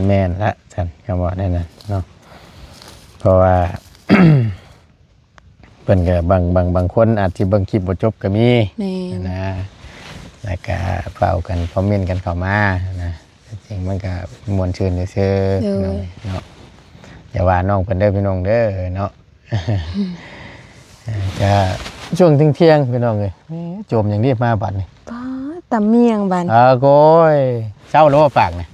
ແມ່ນລະຊັ້ນ ຄຳເວົ້າແນວນັ້ນເນາະ ເພາະວ່າ ເພິ່ນກໍບາງ ບາງ ບາງຄົນອາດຊິເບິ່ງຄລິບບໍ່ຈົບກໍມີ ແມ່ນ ນະ ແລ້ວກໍເຝົ້າກັນຄອມເມັນກັນເຂົ້າມານະ ແຕ່ຈິງມັນກໍມ່ວນຊື່ນຊື່ໆ ໂດຍ ເນາະ ຢ່າວ່ານ້ອງເພິ່ນເດີພີ່ນ້ອງເດີເນາະ. ກະຊ່ວງທ່ຽງໆ ພີ່ນ້ອງເອີຍ ແໝ່ ໂຈມຫຍັງນີ້ມາບາດນີ້ ປ້າ ຕຳໝ່ຽງບາດ ອາ ໂກຍ ເຊົາແລ້ວບໍ່ປາກນີ້?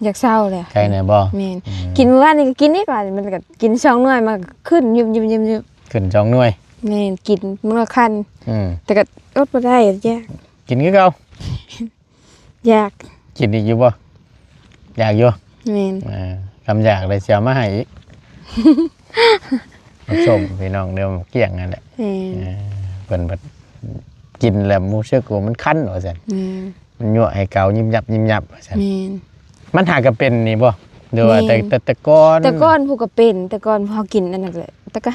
ຢາກເຊົາແລ້ວ ໄຄແນ່ບໍ່? ແມ່ນ ອືມ ກິນມື້ວານນີ້ກໍກິນອີກ ບາດນີ້ມັນກໍກິນສອງໜ່ວຍ ມັນກໍຂຶ້ນຍຸບໆໆໆ ຂຶ້ນສອງໜ່ວຍ ແມ່ນ ກິນມື້ລະຄັນ ອືມ ແຕ່ກໍອົດບໍ່ໄດ້ ຢາກ ກິນຄືເກົ່າ ຢາກ ກິນອີກຢູ່ບໍ່? ຢາກຢູ່ ແມ່ນ ເອີ ຄຳຢາກເລີຍຊິເອົາມາໃຫ້ອີກ ໝາກສົ້ມ ພີ່ນ້ອງເດີ ໝາກກ້ຽງນັ້ນແຫຼະ ແມ່ນ ເອີ ເພິ່ນບັດກິນແລ້ວຮູ້ສຶກວ່າມັນຄັນວ່າຊັ້ນ ແມ່ນ ມັນຍົວະໃຫ້ເກົາຍິບຍັບຍິບຍັບວ່າຊັ້ນ ແມ່ນ ມັນຫາກະເປັນນີ້ບໍ່? ຫຼືວ່າ ແມ່ນ ແຕ່ ແຕ່ ແຕ່ກ່ອນ ແຕ່ກ່ອນຜູ້ກໍເປັນ ແຕ່ກ່ອນເຮົາກິນອັນນັ້ນແຫຼະ ແຕ່ກໍ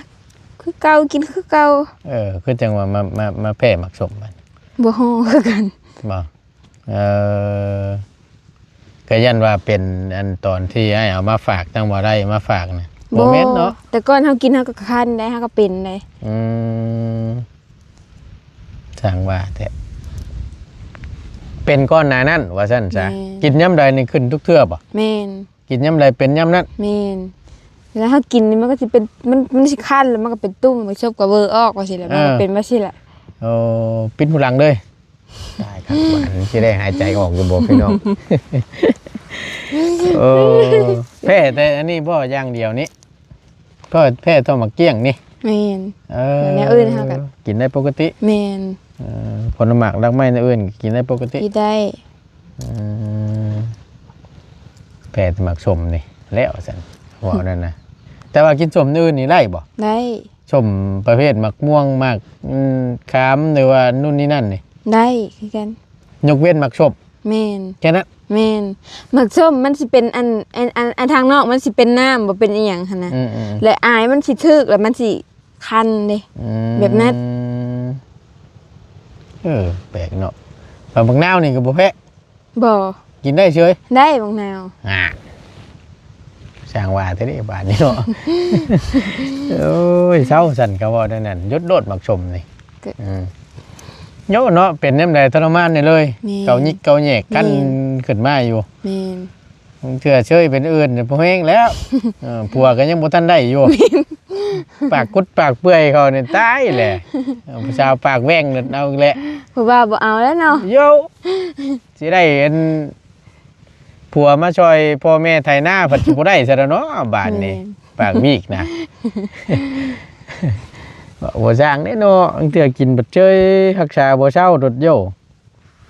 ຄືເກົ່າ ກິນຄືເກົ່າ ເອີ ຄືຈັ່ງວ່າມາ ມາ ມາແພ້ໝາກສົ້ມບັດ ບໍ່ຮູ້ຄືກັນ ບໍ່? ເອີ ກໍຢ້ານວ່າເປັນອັນຕອນທີ່ອ້າຍເອົາມາຝາກ ທາງບໍ່ໄດ້ມາຝາກນະ ບໍ່ ບໍ່ແມ່ນເນາະ ແຕ່ກ່ອນເຮົາກິນເຮົາກໍຄັນໄດ໋ ເຮົາກໍເປັນໄດ໋ ອືມ ຊ່າງວ່າແທ້ ເປັນກ່ອນໜ້ານັ້ນວ່າຊັ້ນຊະ ແມ່ນ ກິນຍາມໃດນີ້ຂຶ້ນທຸກເທື່ອບໍ່? ແມ່ນ ກິນຍາມໃດເປັນຍາມນັ້ນ ແມ່ນ ເວລາເຮົາກິນນີ້ມັນກໍຊິເປັນ ມັນ ມັນຊິຄັນ ແລ້ວມັນກໍເປັນຕຸ່ມ ມັນສົບກໍເວີອອກວ່າຊີ້ແຫຼະ ເອີ ມັນກໍເປັນວ່າຊີ້ແຫຼະ ໂອ້ ປິດຫູຫຼັງເລີຍ ຕາຍຄັກ ບາດນີ້ຊິໄດ້ຫາຍໃຈອອກຢູ່ບໍ່ພີ່ນ້ອງ? ໂອ້ ແພ້ແຕ່ອັນນີ້ບໍ່ ຢ່າງດຽວນີ້ ກໍແພ້ແຕ່ໝາກກ້ຽງນີ້ ແມ່ນ ເອີ ແນວອື່ນເຮົາກໍກິນໄດ້ປົກກະຕິ ແມ່ນ ເອີ ຜົນໝາກລາກໄມ້ແນວອື່ນກິນໄດ້ປົກກະຕິ ກິນໄດ້ ອືມ ແພ້ແຕ່ໝາກສົ້ມນີ້ແລ້ວວ່າຊັ້ນ ເວົ້ານັ້ນນະ ແຕ່ວ່າກິນສົ້ມແນວອື່ນນີ້ໄດ້ບໍ່? ໄດ້ ສົ້ມປະເພດໝາກມ່ວງ ໝາກ ອືມ ຂາມ ຫຼືວ່ານູ່ນນີ້ນັ້ນນີ້ ໄດ້ຄືກັນ ຍົກເວັ້ນໝາກສົ້ມ ແມ່ນ ແຄ່ນັ້ນ ແມ່ນ ໝາກສົ້ມມັນຊິເປັນອັນ ອັນ ອັນ ອັນທາງນອກມັນຊິເປັນນ້ຳ ບໍ່ເປັນອີ່ຫຍັງຫັ້ນນະ ອືມໆ ແລະອາຍມັນຊິຖືກ ແລ້ວມັນຊິຄັນເດ້ ອືມ ແບບນັ້ນ ເອີ ແປກເນາະ ບັກນາວນີ້ກໍບໍ່ແພ້ ບໍ່ ກິນໄດ້ເສີຍ ໄດ້ບັກນາວ ອ່າ ຊ່າງວ່າແທ້ເດ້ບາດນີ້ເນາະ ໂອ້ຍ ເຊົາຊັ້ນ ກໍເວົ້າແນວນັ້ນ ຢຸດໂລດໝາກສົ້ມນີ້ ກໍ ອືມ ໂຍເນາະ ເປັນຍາມໃດທໍລະມານນີ້ເລີຍ ແມ່ນ ເກົາຍິກເກົາແຍກ ແມ່ນ ຄັນຂຶ້ນມາຢູ່ ແມ່ນ ບາງເທື່ອເຊີຍເປັນອື່ນ ບໍ່ແຮງແລ້ວ ເອີ ຜົວກໍຍັງບໍ່ທັນໄດ້ຢູ່ ແມ່ນ ປາກກຸດປາກເປື່ອຍເຂົານີ້ຕາຍແຫຼະ ເອີ ຜູ້ສາວປາກແຫວ່ງນັ້ນເອົາອີກແຫຼະ ຜູ້ບ່າວບໍ່ເອົາແລ້ວເນາະ ໂຍ ຊິໄດ້ອັນ ຜົວມາຊ່ອຍພໍ່ແມ່ໄຖນາ ພັດຊິບໍ່ໄດ້ຊະແລ້ວເນາະ ບາດນີ້ ແມ່ນ ປາກວີກນະ ບໍ່ຊ່າງເດ້ເນາະ ບາງເທື່ອກິນບັດເຊີຍ ຮັກສາບໍ່ເຊົາໂດດໂຢ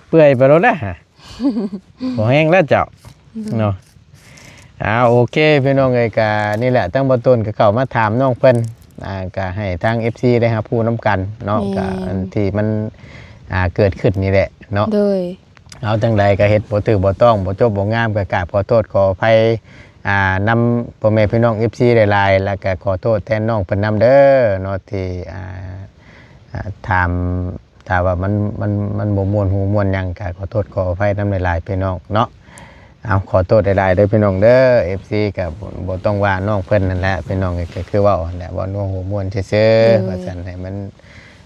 ເປື່ອຍໄປໂລດແຫຼະ ບໍ່ແຮງແລ້ວເຈົ້າ ອືມ ເນາະ ອ່າ ໂອເຄ ພີ່ນ້ອງເອີຍ ກະນີ້ແຫຼະ ທາງບ່າວໂຕນກໍເຂົ້າມາຖາມນ້ອງເພິ່ນ ອ່າ ກະໃຫ້ທາງເອັຟຊີໄດ້ຮັບຮູ້ນຳກັນເນາະ ແມ່ນ ກະອັນທີ່ມັນ ອ່າ ເກີດຂຶ້ນນີ້ແຫຼະເນາະ ໂດຍ ເອົາ ຈັ່ງໃດກໍເຮັດບໍ່ຖືກບໍ່ຕ້ອງ ບໍ່ຈົບບໍ່ງາມ ກໍກາບຂໍໂທດຂໍອະໄພ ອ່າ ນຳພໍ່ແມ່ພີ່ນ້ອງເອັຟຊີຫຼາຍໆ ແລ້ວກໍຂໍໂທດແທນນ້ອງເພິ່ນນຳເດີເນາະ ທີ່ ອ່າ ອ່າ ຖາມ ຖ້າວ່າມັນ ມັນ ມັນບໍ່ມ່ວນຫູມ່ວນຫຍັງ ກໍຂໍໂທດຂໍອະໄພນຳຫຼາຍໆ ພີ່ນ້ອງເນາະ ເອົາ ຂໍໂທດຫຼາຍໆ ເດີພີ່ນ້ອງເດີ ເອັຟຊີກໍບໍ່ ບໍ່ຕ້ອງວ່ານ້ອງເພິ່ນນັ້ນແຫຼະ ພີ່ນ້ອງ ກໍຄືເວົ້າຫັ້ນແຫຼະ ເວົ້າໜັວຫົວມ່ວນຊື່ໆ ໂດຍ ວ່າຊັ້ນ ໃຫ້ມັນ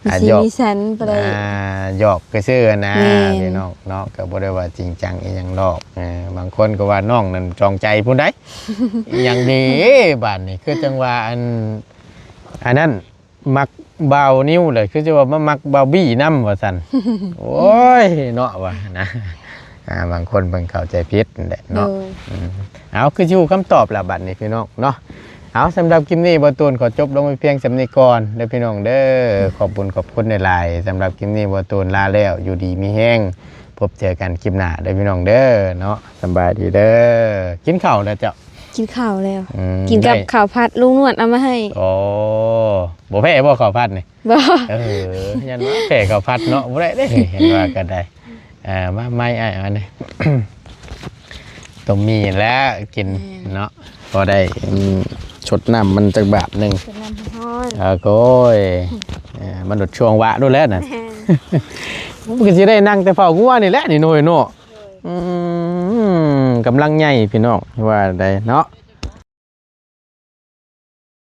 ອ່າ ມີສີ ຢອກ ມີສັນໄປເລີຍ ອ່າ ຢອກຊື່ໆ ນະ ແມ່ນ ພີ່ນ້ອງເນາະ ກໍບໍ່ໄດ້ວ່າຈິງຈັງອີ່ຫຍັງດອກ ເອີ ບາງຄົນກໍວ່ານ້ອງນັ້ນຈອງໃຈພຸ້ນໃດ ອີ່ຫຍັງເດ ບາດນີ້ ຄືຈັ່ງວ່າອັນ ອັນນັ້ນ ມັກບ່າວນິວແຫຼະ ຄືຊິວ່າມາມັກບ່າວບີ້ນຳວ່າຊັ້ນ ໂອ້ຍ ເນາະ ວ່ານະ ອ່າ ບາງຄົນເພິ່ນເຂົ້າໃຈຜິດນັ້ນແຫຼະເນາະ ໂດຍ ອືມ ເອົາ ຄືຊິຮູ້ຄຳຕອບແລ້ວບັດນີ້ ພີ່ນ້ອງເນາະ ເອົາ ສຳລັບຄລິບນີ້ ບ່າວໂຕນຂໍຈົບລົງໄວ້ພຽງສ່ຳນີ້ກ່ອນເດີ ພີ່ນ້ອງເດີ ຂອບຄຸນ ຂອບຄຸນຫຼາຍໆ ສຳລັບຄລິບນີ້ ບ່າວໂຕນລາແລ້ວ ຢູ່ດີມີແຮງ ພົບເຈີກັນຄລິບໜ້າເດີ ພີ່ນ້ອງເດີເນາະ ສະບາຍດີເດີ ກິນເຂົ້າແລ້ວເຈົ້າ? ກິນເຂົ້າແລ້ວ ອືມ ກິນກັບ ໄດ້ ເຂົ້າຜັດ ລຸງນວດເອົາມາໃຫ້ ໂອ້ ບໍ່ແພ້ບໍ່ເຂົ້າຜັດນີ້? ບໍ່ ເອີ ຢ້ານວ່າແພ້ເຂົ້າຜັດເນາະ ບໍ່ໄດ້ເດ້ ເຫັນວ່າກັນໄດ້ ອ່າ ມາໄມ້ອ້າຍ ອັນນີ້ ຕົ້ມໝີ່ແລ້ວກິນ ແມ່ນ ເນາະ ພໍໄດ້ ອືມ ຊົດນ້ຳມັນຈັກບາດໜຶ່ງ ຊົດນ້ຳຮ້ອນ ເອີ ໂອ້ຍ ເອີ ມັນໂດດຊ່ວງວະໂດດແລ້ວນະ ແມ່ນ ມັນກໍຊິໄດ້ນັ່ງແຕ່ເຝົ້າງົວນີ້ແຫຼະນີ້ ໂນ້ຍເນາະ ໂດຍ ອືມ ກຳລັງໃຫຍ່ພີ່ນ້ອງ ວ່າໃດເນາະ